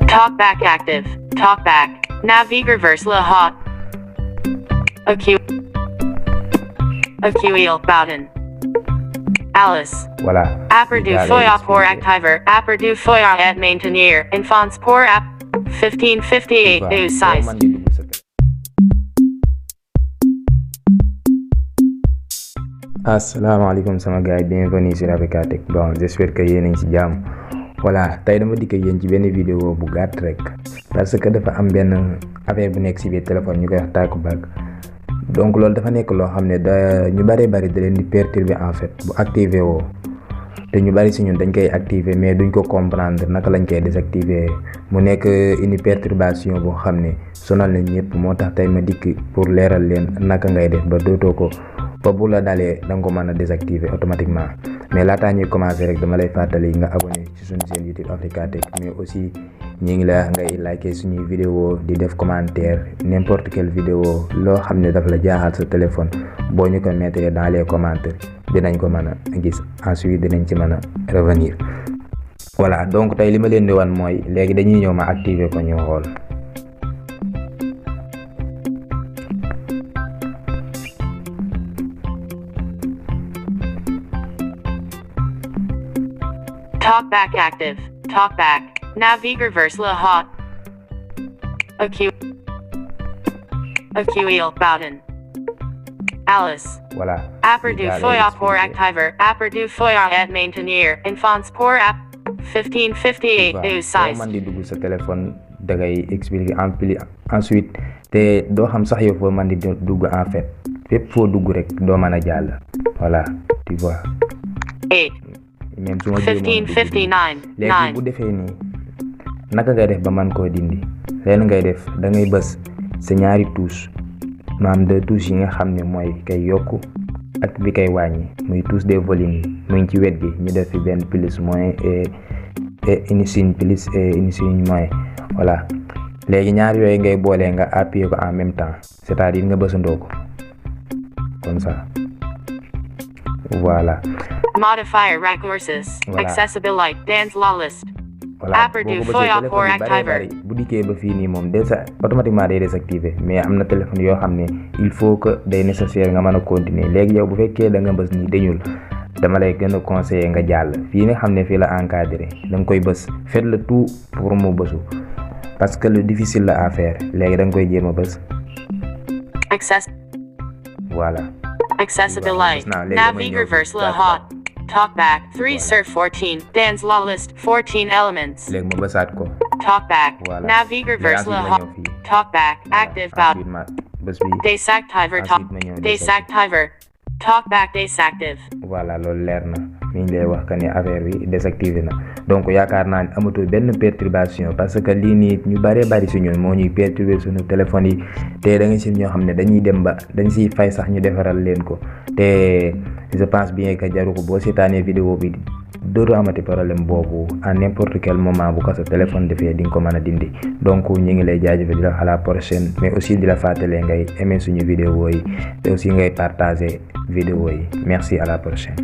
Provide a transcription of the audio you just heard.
Talkback active. Talkback. Navigaverse la hot. Accueil Bowden. Alice. Voilà. Apper du foyer pour activer. Apper du foyer et maintenir. Enfants pour app. 1558 new size. Asalaamaaleykum sama gars yi, bienvenue sur AfricaTech. Bon, j'espère que yéen a ngi ci jàmm. Voilà, tey dama dikk yéen ci benn vidéo bu gàtt rek parce que dafa am benn affaire bu nekk ci biir téléphone ñu koy wax talkback. Donc loolu dafa nekk loo xam ne ñu bari da leen di perturber en fait bu activé woo te ñu bari ci ñun dañ koy activer mais duñ ko comprendre naka lañ koy désactiver mu nekk une perturbation boo xam ne sonal na ñëpp, moo tax tey ma dikk pour leeral leen naka ngay def ba dootoo ko ba bu la dalee da nga ko mën a désactiver automatiquement. Mais laataa ñuy commencer rek dama lay fàttali nga abonné ci suñu chaîne YouTube AfricaTech, mais aussi ñi ngi la ngay liker suñuy vidéo di def commentaire n'importe quelle vidéo loo xam ne daf la jaaxal sa téléphone boo ñu ko mettre dans les commentaires dinañ ko mën a gis, ensuite dinañ ci mën a revenir. Voilà, donc tey li ma leen di wan mooy léegi dañuy ñëw ma activer ko ñu xool. Talkback active. Talkback. Navigaverse la hot. Accueil Bowden. Alice. Voilà. Apper du foyer pour activer. Apper du foyer et maintenir. Enfants pour app. 1558 new size. man di dugg sa téléphone da ngay expliquer ensuite te doo xam sax yow foo man di dugg en fait fépp foo dugg rek doo mën a jàll. Voilà, tu vois. 8. Même su ma 1559. léegi bu defee nii naka ngay def ba man koo dindi leen ngay def da ngay bës sa ñaari touche maanaam deux touches yi nga xam ne mooy kay yokku ak bi kay wàññi muy touche des volumes mu ngi ci wet gi ñu def fi benn plus moins et une signe plus et une signe moins. Voilà, léegi ñaar yooyu ngay boolee nga appuyer ko en même temps, c'est-à-dire nga bësandoo ko comme ça. Voilà. Modifier resources. Voilà. Accessibility. Dance law list. Voilà, Apper du foyer pour activer. bu dikkee ba fii nii moom déjà automatiquement day désactiver, mais am na téléphone yoo xam ne il faut que day nécessaire nga mën a continuer. Léegi yow bu fekkee da nga bës nii dañul, dama lay gën a conseiller nga jàll fii nga xam ne fii la encadré da nga koy bës, faites le tout pour mu bësu parce que le difficile la à faire. Léegi da nga koy jéem a bës. Voilà. Accessibility. Navigaverse la hot. Talkback. 3 sur 14. Dance law list. 14 elements. léegi ma bësaat ko. Talkback. Voilà. Navigaverse la hot. Talkback. Active ensuite Bowden. ma bës bi. Desactiver. Ensuite ma ñëw Desactiver. Talkback desactive. Voilà, loolu leer na mi ngi lay wax que ne affaire bi désactivé na. Donc yaakaar naa ne amatul benn perturbation parce que lii nii ñu bari si ñun moo ñuy perturber suñu téléphone yi te da nga si ñoo xam ne dañuy dem ba dañ siy fay sax ñu defaral leen ko te je pense bien que jaru ko. Boo seetaanee vidéo bi dootu amati problème boobu à n'importe quel moment bu ko sa téléphone defee di nga ko mën a dindi. Donc ñu ngi lay jaajëfal di la à la prochaine, mais aussi di la fàttale ngay aimer suñu vidéo yi te aussi ngay partager vidéo yi. Merci, à la prochaine.